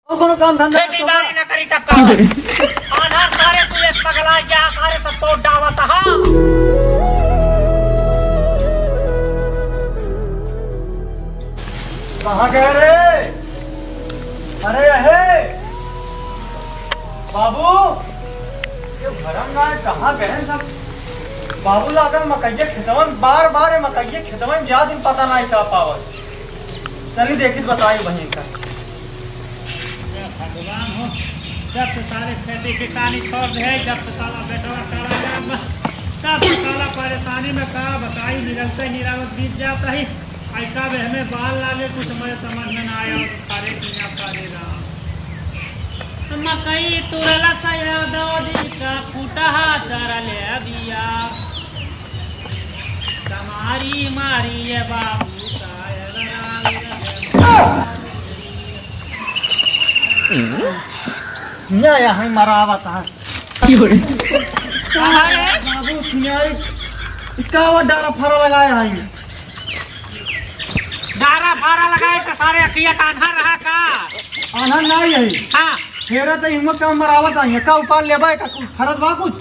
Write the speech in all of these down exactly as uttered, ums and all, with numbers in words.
और कोनो काम धंधा खेती बाड़ी ना करी तब का? आधार सारे तू एस पगला गया, सारे सब तोड़ डावत हा। कहाँ गए रे? अरे, अहे! बाबू, ये भरम गाय कहाँ गए सब? बाबू लागल मकइये खेतवन, बार बार ये मकइये खेतवन, जा दिन पता नहीं का पावत। चली देखी तो बताई वहीं का। हे भगवान हो, जब से सारे खेती किसानी छोड़ दे, जब से साला बेटवा चला गया, बस, तब से साला परेशानी में का बताई, निरंतर निरावत बीत जाता है। ऐसा भी हमें बाल लागे, कुछ मेरे समझ में ना आया, सारे दुनिया सारे राम। मकई तुरला सया दौदी का फुटहा चरले बिया। कमारी मारी ये बाबू सायर राम। न्याय है मरावत है। की हो रे? बाबू न्याय। इसका वो डारा फरा लगाया है। डारा फारा लगाए तो सारे अखिया का आन्हर रहा का? आन्हर नाई है। हाँ। फेरा तो इहमा का मरावत आई है। का उपार लेबा है का कुछ? फरत बा कुछ?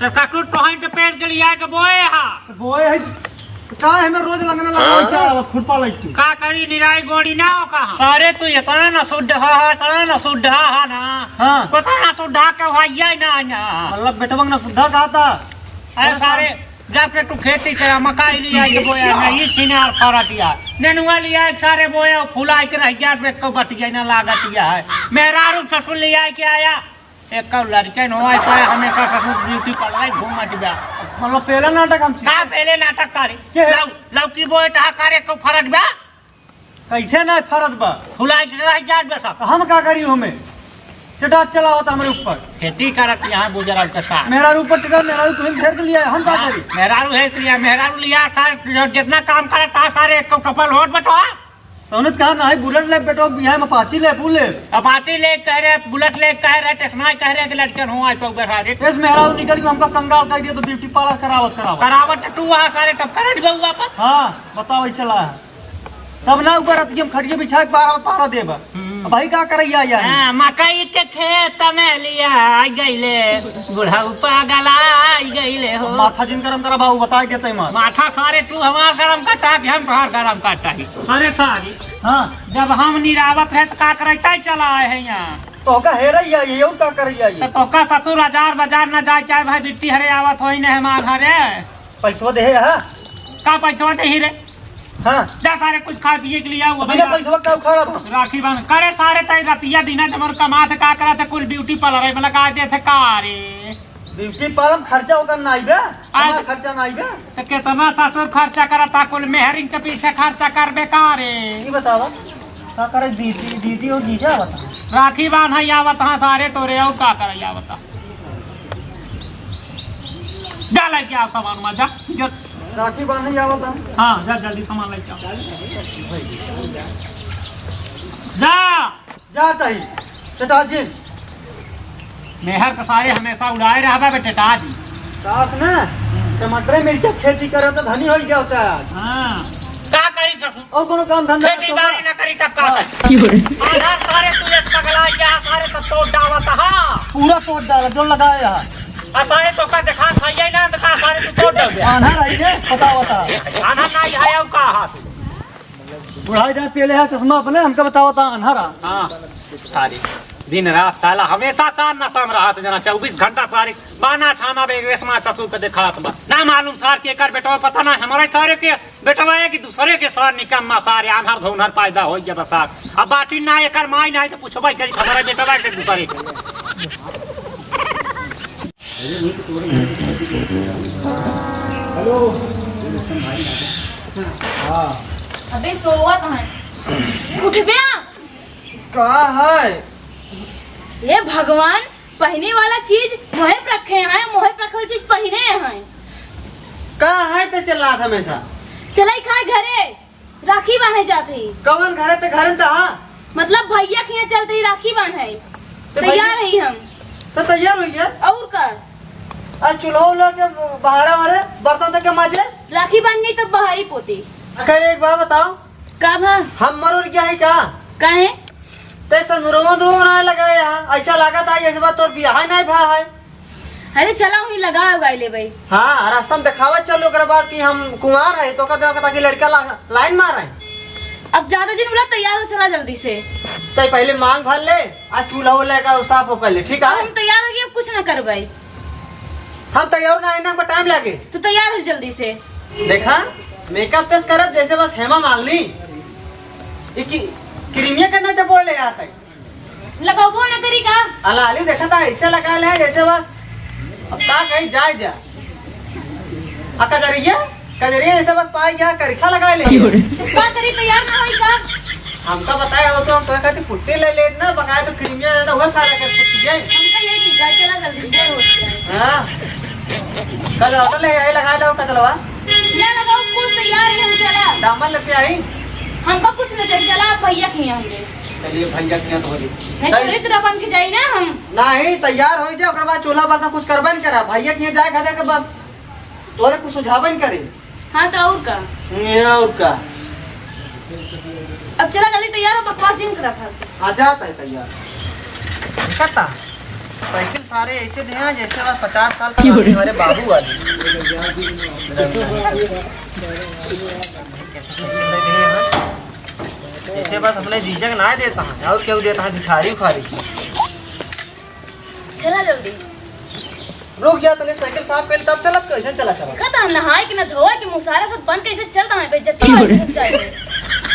तो का कुछ तोहन के पेड़ के लिया के बोए हा? तो बोए है। तो का है में रोज लगने लगा हाँ? चलावत खुरपा लाइक तू। का करी निराई गोड़ी ना हो कहाँ? सारे तू इतना ना शुद्ध हा, हा, इतना ना शुद्ध हा, हा ना। हाँ। पता ना शुद्ध हा के हुआ ये ना, ना। मतलब बेटवा ना शुद्ध कहा था। अरे और सारे का? जब से तू खेती करा, मकाई लिया के बोया ना, ई सिनार फरत या। नेनुआ लिया के सारे बोया, फुला के रह गया, पे को बट गया ना लागत या है। मेहरारू ससुर लिया के आया, एक को लड़के न होए, तो हमेशा ससुर ब्यूटी पार्लर ही घूमत बा। मतलब पहला नाटक हम का पहले नाटक करे? के? लौ-, लौकी बोए तो करे को फरत बा? कैसे ना फरत बा? फुलाइ के रह जात बा सब। तो हम का करी हमें? चटाक चला होता हमरे ऊपर। खेती करत यहाँ बुजरल के साथ। मेहरारू ऊपर टिका, मेहरारू तुहिन घेर के लिया है, हम का हाँ, करी? मेहरारू है लिया, मेहरारू लिया था, जो जितना काम करत था सारे एक को सफल होत बटवा। तो उन्हें कहा ना है, बुलेट ले बेटो, बिहार में पाची ले, फूल ले। अपाची ले कह रहे, बुलेट ले कह रहे, टेक्सनाई कह रहे कि लड़कन हो आज तो बैठा दे। इस मेहरारू निकल के हमका कंगाल कर दिया तो ब्यूटी पार्लर करावत, करावत। करावत तो तू वहाँ सारे तब करत बउआ पर। हाँ, बताओ, ये चला है। तब ना ऊपर अतियम खटिया बिछा के पारा, पारा देबा। हम्म। अब भाई का करैया यार? हाँ, मकई के खेत में लिया गइले, बुढ़ऊ पागल आ गइले हो। माथा जिन गरम करा बाबू, बताइ देते हैं मार। माथा सारे तू हमार गरम करता कि हम तोहार गरम करता ही। अरे सारे, हाँ। जब हम निरावत रहे तो का करैता ही चला आए हैं यहाँ। तो का हेरैया ये, यू का करैया ये? तो तोका ससुर हजार बाजार न जाए, चाहे भाई बिट्टी हरे आवत होई मेहमान हरे। पैसवा देहे हा? का पैसवा देही रे? हाँ। जा सारे कुछ खा पिए के लिए आओ, बिना पैसवा का उखाड़ा बा? राखी बांध। करे सारे तई रतिया दिना जबर कमात का करत है, कुल ब्यूटी पार्लर है, मतलब का देत है का रे? ब्यूटी पार्लर खर्चा ओकर नाई बे? आज हमार खर्चा नाई बे? तो कितना ससुर खर्चा करत था, कुल मेहरिन के पीछे खर्चा करबे का रे? ये बतावा, का करे दीदी, दीदी और जीजा आवत हैं? राखी बांधे आवत हैं सारे तोरे, और का करे आवत हैं? जा लेके आओ सामान मा, जा, जा। राखी बांधे आवत हैं। हाँ, जा जल्दी सामान लेके आओ। जा। जात ही, चटाजी। मेहर का सारे हमेशा उड़ाए रहबा बे चटाजी। सास ना, टमाटर मिर्चा खेती करे तो धनी हो गया होता है आज। हाँ। का करी ससुर? और कोनो काम धंधा खेती बाड़ी ना करी तब का हाँ। करी? आधार सारे तू एस पगला गया, सारे सब तोड़ डालत हा। पूरा तोड़ डाला, जो लगाया है। आ सारे तो का देखा था ये ना, तो का सारे तू तोड़ डाल गया। आन्हर है ये, पता होता। आन्हर ना है, अब का हाथ? बुढ़ाई जाए पहले है चश्मा अपने, हमका बताओ ता आन्हर है। हाँ, सारे दिन रात साला हमेशा सार नशा में रहत जना, चउबीस घंटा सारे बाना छाना बे रेशमा ससुर के देखात बा। ना मालूम सार के एकर बेटवा पता ना, हमारे सारे के बेटवा है कि दूसरे के सार निकम्मा सारे आन्हर धोन्हर पैदा होइ गया बा सार। अब बाटी ना एकर माई ना है तो पूछबे करी हमारे बेटवा के दूसरे के। हेलो। हाँ। अबे सोवत हैं। उठबे। का है? हे भगवान, पहिने वाला चीज मोहे पे रखे हैं, मोहे पे रखे वाली चीज पहिने हैं। का है तो चिल्लात हमेशा? चलाई खाए घरे, राखी बांधे जात ही। कवन घरे? ते घरे त हा। मतलब भैया के यहाँ चलते ही राखी बांधे। ते तैयार भैया है हम। तो तैयार हो गया? और का? आज चूल्हा उल्हा के बहारा वारे बर्तन तक के माजे? राखी बांधनी तब बहारी पोती। अगर एक बात बताओ, का भा? हम मरोर गया है का? काहे? ते संदूरवा उंदूरवा ना लगाए यहाँ, ऐसा लागत है जैसे बा तोर बियाह नहीं भा है। अरे चला वहीं लगा उगाई लेबै। हाँ, रास्ता में देखावत चल, ओकरे बाद कि हम कुंवार है, तो कहते, कहता कि लड़का ला, लाइन मार रहे हैं। अब ज्यादा जिन बोला, तैयार हो, चला जल्दी से। ते पहले मांग भर ले, आ चूल्हा उल्हा का साफ हो पहले, ठीक अब है? हम तैयार हो गए, अब कुछ ना करबै। हम तैयार ना आईना पर टाइम लागे। तो तैयार हो जल्दी से। देखा, मेकअप तेज करब जैसे बस हेमा मालिनी। ई की क्रीमिया कितना चपोड़ ले आता है। लगाबो ना करी का? अलाली देखा था, ऐसे लगा ले जैसे बस अब का कहीं जाए जा। आ कजरिया, कजरिया ऐसे बस पाए गया, करिखा लगा ले। का करी, तैयार ना होई का? हमका बताए हो तो हम तोरे खातिर पुट्टी ले लेत ना, बकाए तो क्रीमिया ज्यादा हुआ फायदा कर पुट्टी के। हमका ये ठीक है, चला जल्दी से, देर हो गया है। हाँ। कल ऑटो ले आई, लगा लो कचलवा। ना लगाओ, कुछ तैयार है, हम चला। दामन लेके आई। हमका कुछ न चाहिए, चला आप भैया के यहाँ हमरे। चलिए भैया के यहाँ तो हो जी। नहीं तो रित रपन के जाई ना हम। नहीं, तैयार हो जाए, ओकर बाद चूल्हा बर्तन कुछ करबे नहीं करा। भैया के यहाँ जाए खातिर के बस तोरे कुछ सुझावे नहीं करे। हाँ, तो और का? ये और का? अब चला जल्दी तैयार हो, बकवास जिन करा फालतू। हाँ, जाता है तैयार। देखता, साइकिल सारे ऐसे दे हैं जैसे बस पचास साल पुराने हमारे बाबू वाली। जैसे बस अपने जीजा के ना देता है, और क्यों देता है, भिखारी उखारी। चला जल्दी। रुक जा, तने साइकिल साफ कर ले, तब चलत कैसे चला चला। देखा था, नहाए के न धोए के मुसारा सब बन कैसे चलता है, बेइज्जती हो जाए।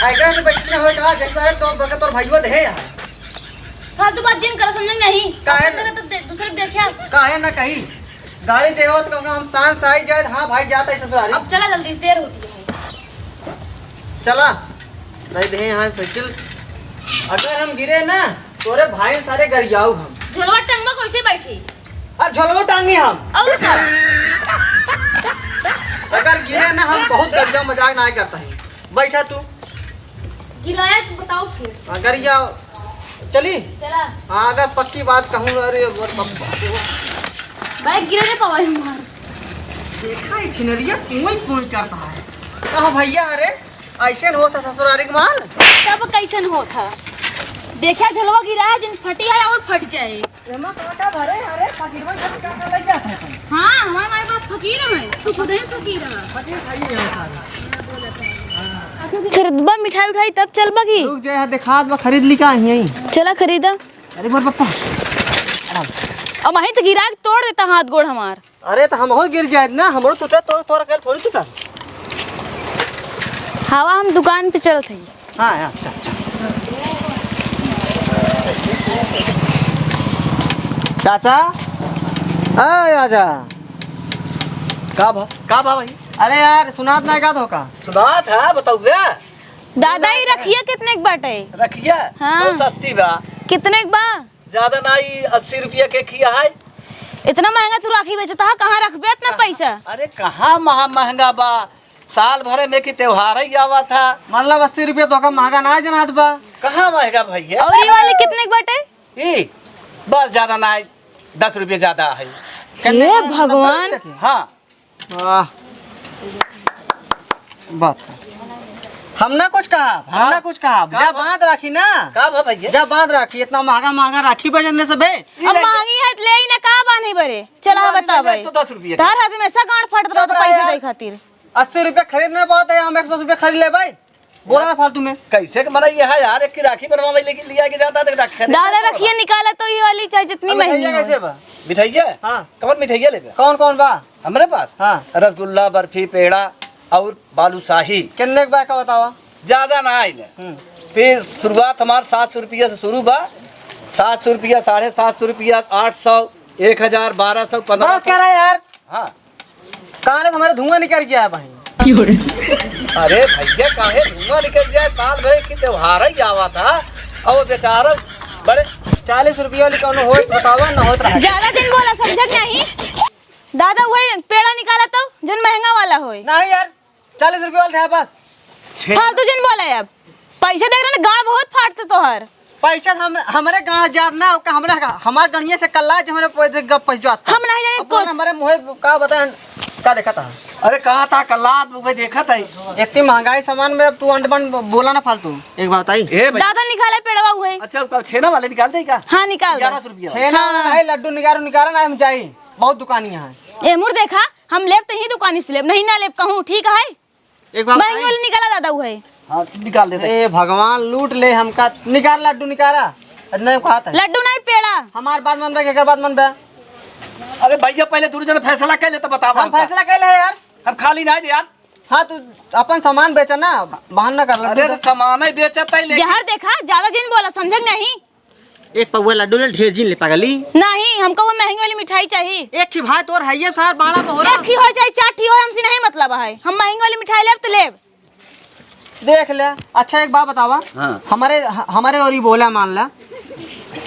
आइगा तो बेइज्जती ना होए का, जैसा है तो बके तोर भाईवा दे यार। फालतू बात जिन कर, समझे नहीं? काहे? तेरे तो दे-, दूसरे के देखा। काहे ना कही? गाड़ी दे हो तो कहूँगा हम सांस आई जाए, हाँ भाई जाता है ससुरारी। अब चला जल्दी, देर होती है। चला, दे दे यहाँ साइकिल। अगर हम गिरे ना, तोरे भाई सारे गरियाऊ हम। झोलवा टंगवा कैसे बैठी? आ, झोलवो टांगी हम। और का? अगर गिरे ना, हम बहुत गरिया मजाक ना करता है। बैठा तू। गिराया तो बताओ फिर। अगर या चली? चला। हाँ, अगर पक्की बात कहूँ, अरे, मोर पप्पा। बैग गिरे नहीं पावा हमार। देखा, ये छिनरिया कोई कोई करता है। कहा भैया, अरे, ऐसे न होता ससुरारी के माल। तब कैसन होता? देखा, झोलवा गिरा है, जिन फटी है और फट जाए। एमा का का भरे? अरे, फकीरवन खातिर का का लइ जात है तू? हाँ, हमार माई बाप फकीर हैं, तू खुद ही फकीर है। फकीर खाई है साला। खरीदबा मिठाई उठाई तब चलबा की? रुक जा, यहाँ देखात बा, खरीद ली का यहीं? चला खरीदा। अरे मोर पप्पा। अब वहीं तो गिरा के तोड़ देता हाथ गोड़ हमार। अरे तो हम हो गिर जाए ना, हमरो टूटा तो तोरा कल थोड़ी टूटा। हवा हम दुकान पे चलत हई। हाँ, हाँ, अच्छा, अच्छा। चाचा, ए चाचा। का भा, का भा भाई? अरे यार, सुनात ना का धोखा? सुनात है, बताओ बे। दादा, ई रखिया कितने के बाटे? रखिया? हाँ। बहुत सस्ती बा। कितने के बा? ज्यादा ना, ई अस्सी रुपया के खिया है। इतना महंगा तू राखी बेचता है, कहाँ रखबे इतना पैसा? अरे कहाँ महा महंगा बा, साल भरे में कि त्योहार ही आवा था। मतलब अस्सी रुपया तो का महंगा ना जनात बा। कहाँ महंगा भैया? और ये वाली कितने के बाटे? ई बस ज्यादा ना है, दस रुपया ज्यादा है। हे भगवान। हाँ। वाह। बात है। हम ना कुछ कहा, हम ना हाँ। कुछ कहा। का जब बा-, बांध राखी ना। का भा भैया? जब बांध राखी, इतना महंगा महंगा राखी बजने से बे। ई अब ले महंगी है, ले ही ना का बांधे बरे। चला ई बता ले भाई। एक सौ दस रुपया के। तार हाथ में ऐसा गांड फट रहा चुप रहा पैसे यार। दे खातिर। अस्सी रुपया खरीदने बहुत है, हम एक सौ रुपया खरीद ले भाई। बोला ना फालतू में। कैसे के मनाई है यार, एक की राखी बनवावे लेकिन लिया के जाता तो रखिया देता दादा तो रखिया बा। निकाला तो ये वाली चाहे जितनी अब महंगी मिठाइया हो। कैसे बा? मिठाइया? हाँ। कौन मिठाइया लेबे? कौन कौन बा? हमरे पास? हाँ। रसगुल्ला, बर्फी, पेड़ा और बालूशाही। कितने के बा का बतावा? ज्यादा ना आइले। हम्म। फिर शुरुआत हमार सात सौ रुपया से शुरू बा। सात सौ रुपया, साढ़े सात सौ रुपया, आठ सौ, एक हजार, बारह सौ, पन्द्रह सौ। बस करा यार। हाँ। कान से हमारे धुआं निकल गया है भाई। अरे भैया, काहे धुआं निकल जाए? साल भर की त्योहार ही आवा था और बेचारा बड़े चालीस रुपया वाली कौनो होत बतावा, ना होत रहा। ज्यादा दिन बोला, समझत नहीं। दादा, वही पेड़ा निकाला तो, जौन महंगा वाला होए। नहीं यार, चालीस रुपया वाला था बस। छे- फालतू जिन बोला अब। पैसा देख रहे ना, गाड़ बहुत फाटता तोहर। पैसा हम, हमरे गाँव जात ना, ओका हमरा, हमार गणिये से कल्ला जे हमरे पैसे गप पैस जात। हम नहीं जाने अब बोल कुछ। हमरे मुँहे का बताएं, का देखत है? अरे कहा था कल्ला, तू भाई देखत है। इतनी महंगाई सामान में अब तू अंड बंड बोला ना फालतू। एक बात बताई। ए भाई। दादा निकाले पेड़वा हुए। अच्छा, का छेना वाले निकाल दे का? हाँ, निकाल दे। ग्यारह सौ रुपया। छेना वाला हाँ। नहीं, लड्डू निकालो, निकालो ना, हम जाई। बहुत दुकानी है। ए मुर देखा, हम लेब तो ही दुकानी से लेब, नहीं ना लेब कहूँ, ठीक है? एक बात महंगी बताई। वाली निकाला दादा हुए। हाँ, निकाल देते। ए भगवान, लूट ले हमका, निकाल लड्डू निकाला। इतना ही कहा था। लड्डू नहीं पेड़ा। हमार बात मन बे, केकर बात मन बे? अरे भैया, पहले दोनों जने फैसला कर ले तो बतावा हम हमका। फैसला कर ले यार। हम खाली नहीं यार। हाँ, तू अपन सामान बेचा ना, बहाना कर लड्डू अरे तो। तो सामान ही बेचत है, लेकिन जहर देखा, ज्यादा जिन बोला, समझे नहीं? एक पौवा लड्डू ले, ढेर जिन ले पगली। नहीं, हमका वो महंगी वाली मिठाई चाहिए। एक ही भाई तोर है ये सार बाड़ा में हो रहा। एक ही हो चाहे चार ही हो, हमसे नहीं मतलब है। हम महंगी वाली मिठाई लेब तो लेब। देख ले। अच्छा, एक बात बतावा। हाँ। हमारे, ह-, हमारे और ही बोला, मान ला।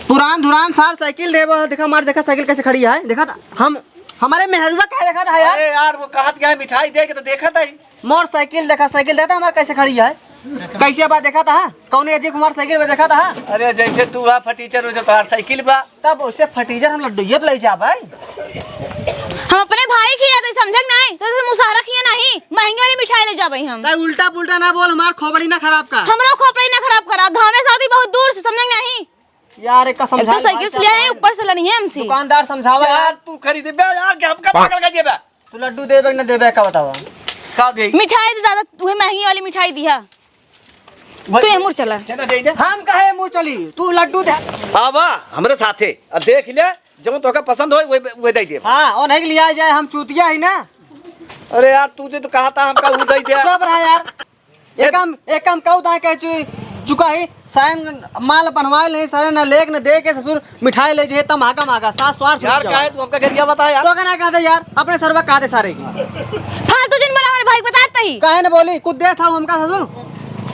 पुरान धुरान सार साइकिल देबो, देखा हमार, देखा साइकिल कैसे खड़ी है, देखा था हम, हमारे मेहरुआ का देखा था यार। अरे यार, वो कहत गया मिठाई दे के तो देखा था ही। मोर साइकिल देखा, साइकिल देखा हमार कैसे खड़ी है, कैसे बा देखा था, कौन अजय कुमार साइकिल में देखा था? अरे जैसे तू बा फटीचर वैसे तोहार साइकिल बा। तब उससे फटीचर हम लड्डू ये तो ले जा भाई। हम अपने भाई की याद समझे नहीं, तो तुम मुसहरा किए नहीं, महंगी वाली मिठाई ले जा भाई हम। ताई उल्टा पुल्टा ना बोल, हमार खोपड़ी ना खराब का। हमरो खोपड़ी ना खराब करा, घामे से आती बहुत दूर से, समझे नहीं। यार एक का एक तो समझा साइकिल से ले आए, ऊपर से लनी है हमसे। दुकानदार समझावा यार। यार तू खरीदे बे यार, कि हमका पागल कर दिया बे? तू लड्डू देबे कि ना देबे, का बतावा? का दे? मिठाई दे दादा, तुम्हें महंगी वाली मिठाई दिया। वही तू ये मुड़ चला। चला दे दे। हम काहे मुड़ चली? तू लड्डू दे। आवा हमरे साथे, अब देख ले, जब तोहका पसंद होए, वही, वही दे दे। हाँ, और नहीं लिया जाए, हम चूतिया ही ना। अरे यार, तू जे तो कहा था हमका वो दे दे। चुप रहा यार। एक काम, एक काम कहू दाएं कह चु-, चुका ही, सायन माल बनवाए नहीं, सारे ना लेक न दे के ससुर मिठाई ले जे, तम आगा मागा, सास स्वार यार, सुन काहे तू हमका गरिया बता यार? तो का ना कहते यार, अपने सरवा कहा दे सारे की। फालतू जिन बोला हमारे भाई, बता तही। काहे न बोली, कुछ दे था हमका ससुर?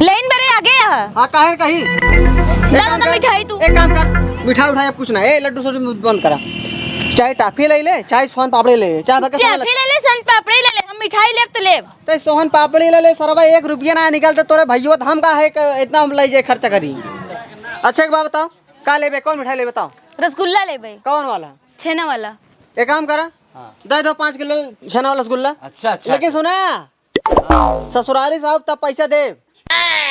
लेन मेरे आगे है। हाँ, काहे न कही? एक दादा काम ना कर, मिठाई तू। एक काम कर, मिठाई उठाई अब कुछ ना, ए लड्डू सड्डू बंद करा, चाहे टाफी ले ले, चाहे सोन पापड़ी ले ले, चाहे भके टाफी ले ले, सोन पापड़ी ले ले, हम मिठाई लेब तो लेब। ते सोहन पापड़ी ले ले सरवा, एक रुपया ना निकलते तोरे भइयो, तो हम का है क-, इतना हम ले जाए खर्चा करी। अच्छा एक बात बताओ, का लेबे, कौन मिठाई लेबे बताओ? रसगुल्ला लेबे। कौन वाला? छेना वाला। एक काम करा, हाँ। दे दो पाँच किलो छेना वाला रसगुल्ला। अच्छा, अच्छा, लेकिन अच्छा। सुना, हाँ। ससुरारी साहब तब पैसा दे।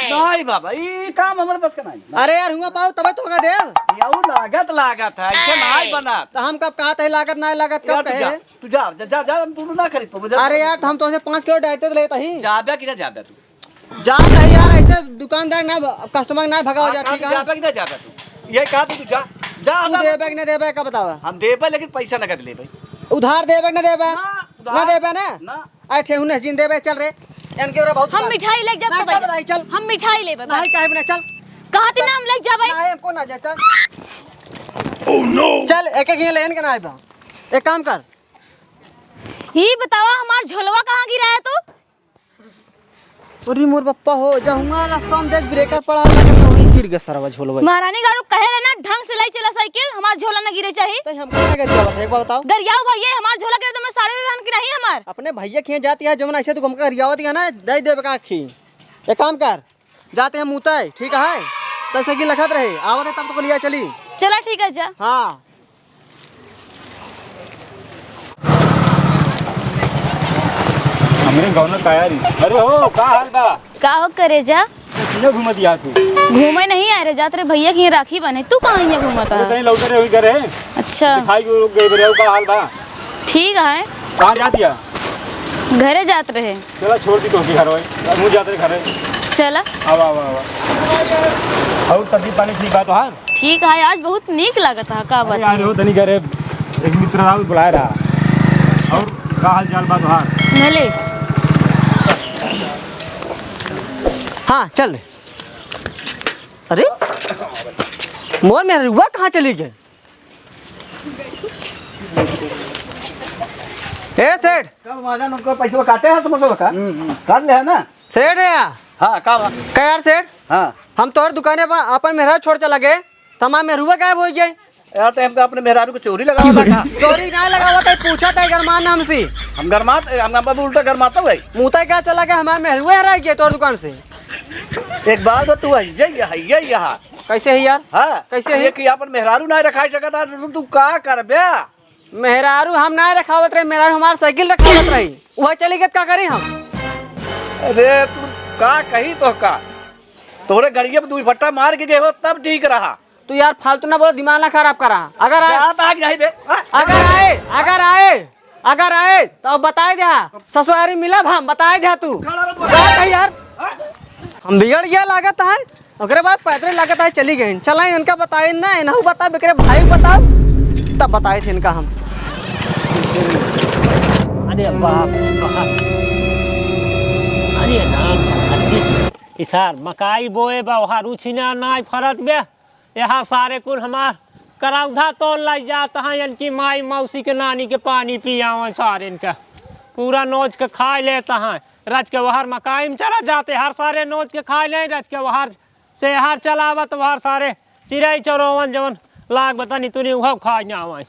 नहीं बाबा, ई काम हमारे बस का नहीं। अरे यार, हुआ पाओ तबे तो का देब। याऊ लागत, लागत है, ऐसे नहीं बनत। तो हम कब कहत है लागत, नहीं लागत, यार, कब तू कहे? जा। तू जा, जा, जा, जा, हम दोनों ना खरीद पाबो, जा। अरे यार, तो हम तोहसे पाँच किलो डाइट लेत ही। जाबे कि ना जाबे तू? जा नहीं यार, ऐसे दुकानदार ना, कस्टमर ना भगावा जा, हाँ, ठीक है? जाबे कि ना जाबे तू? ये कहा तू, तू जा, जा, तू जा। देबे कि ना देबे, का बतावा? हम देबे, लेकिन पैसा नगद लेबे। उधार देबे कि ना देबे? ना, ना उधार देबे ना? ना। अरे ठेहुने जिन देबे, चल रे। इनके रे बहुत हम उधार। मिठाई लेके जाबे ना, भैया। चल भाई, चल। हम मिठाई लेबे, नहीं, बस। काहे बिना, चल। कहा थी ना हम लेके जाबे? नहीं, हमको ना जा, चल। Oh no! चल, एक एक ये लेन के ना आइबा। एक काम कर। ई बतावा, हमार झोलवा कहाँ गिरा है तू? अरे मोर पप्पा हो, जहुआ रास्ता में देख ब्रेकर पड़ा लगे तो वहीं गिर गए सरवा झोलवा। महारानी गाड़ू कहे रहे ना, ढंग से लाई चला साइकिल, हमार झोला न गिरे चाही। तो हम कहाँ गरियावत है, एक बार बताओ। गरियाओ भैया, हमार झोला गिरे तो मैं साड़ी रहन की नहीं हमार। अपने भैया के यहाँ जाती है, जमुना ऐसे तू हमका गरियावत है ना, दे देबे का आखी। एक काम कर, जाते हैं मुतई, ठीक है? तो साइकिल रखत रहे, आवत है तब तो लिया चली। चला ठीक है जा। हाँ। हमरे गौना का यारी। अरे हो, का हाल बा? का हो करे जा? किने घूमत या तू? घूमे नहीं आ रे, जात रे भैया की राखी बने। तू कहाँ यहाँ घूमत अरे है? कहीं लौटे रहे हुई करे। अच्छा। दिखाई को गए रहे, का हाल बा? ठीक है। कहाँ जात या? घरे जात रहे। चला छोड़ दी तो के घर होए। अब मुझे जाते घरे। चला। आवा, आवा, आवा। और तबीयत पानी ठीक बा तोहार? ठीक है, आज बहुत नीक लागत है, का अरे बात यार, है? हो तनी घरे एक मित्र राहुल बुलाए रहा। अच्छा। और का हाल चाल बा तोहार? भले। हाँ, चल रे। अरे, मोर मेहरुआ कहाँ चली गए? ए सेठ। कब महाजन उनको पैसवा काटे हैं समोसा का? हम्म, हम्म। काट ले है ना? सेठ है या? हाँ, का बा? का यार सेठ? हाँ। हम तोहर दुकाने पर अपन मेहरारू छोड़ चला गए, तो हमार मेहरुआ गायब हो गए। यार, तो हमका अपने मेहरारू को चोरी लगावा था का? चोरी ना लगावा था, पूछा था गरमान नाम से। हम गरमात, हम, हम अब उल्टा गरमाता भाई। मुँह तक क्या चला गया, हमार मेहरुआ हरा गया तोहर दुकान से। एक बात बा, तू है ये, है ये यहाँ। कैसे है यार? हाँ? कैसे है? एक ही अपन मेहरारू ना रखाई सकत है, तू, तू का करबे? मेहरारू हम ना रखावत रहे, मेहरारू हमार साइकिल रखावत रही, वह चली गई, का करी हम? अरे तू का कही तो का, तोहरे गड़िया पे दुई फट्टा मार के गए हो तब ठीक रहा। तू यार फालतू ना बोलो, दिमाग ना खराब करा। अगर आए, जात आग नहीं बे। हाँ? अगर आए, अगर आए, अगर आए तो बताए दे, ससुरारी मिलब हम, बताए दे तू। खड़ा रह तू। बात है यार, हाँ? हम बिगड़ गया लागत है, ओकरे बाद पैदल लागत है चली गई। चला इनका बताए ना, इनहू बता, बिकरे भाई बताओ, तब बताए थे इनका हम। अरे बाप रे बाप। अरे राम, अरे। इसार मकाई बोए बा, वहाँ रुचिना नाई फरत बे। यहाँ सारे कुल हमार करौधा तोड़ लाई जात हैं, इनकी माई मौसी के नानी के पानी पियावन सारे इनका। पूरा नोच के खाए लेत हैं। रच के वहर मकाई में चला जाते, हर सारे नोच के खाए ले, रच के वहर से हर चलावत, वहर सारे चिरई चरोवन जवन लाग बता नितुनी उहव खाए ना आवे।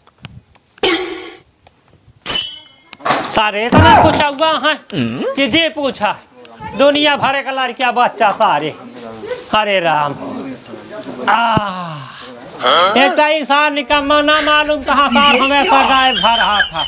सारे इतना कुछ हुआ है कि जे पूछा, दुनिया भरे का लड़किया बच्चा सारे। हरे राम। आ, एक तो इंसान निकम्मा ना मालूम कहाँ सार हमेशा गायब भा रहा था।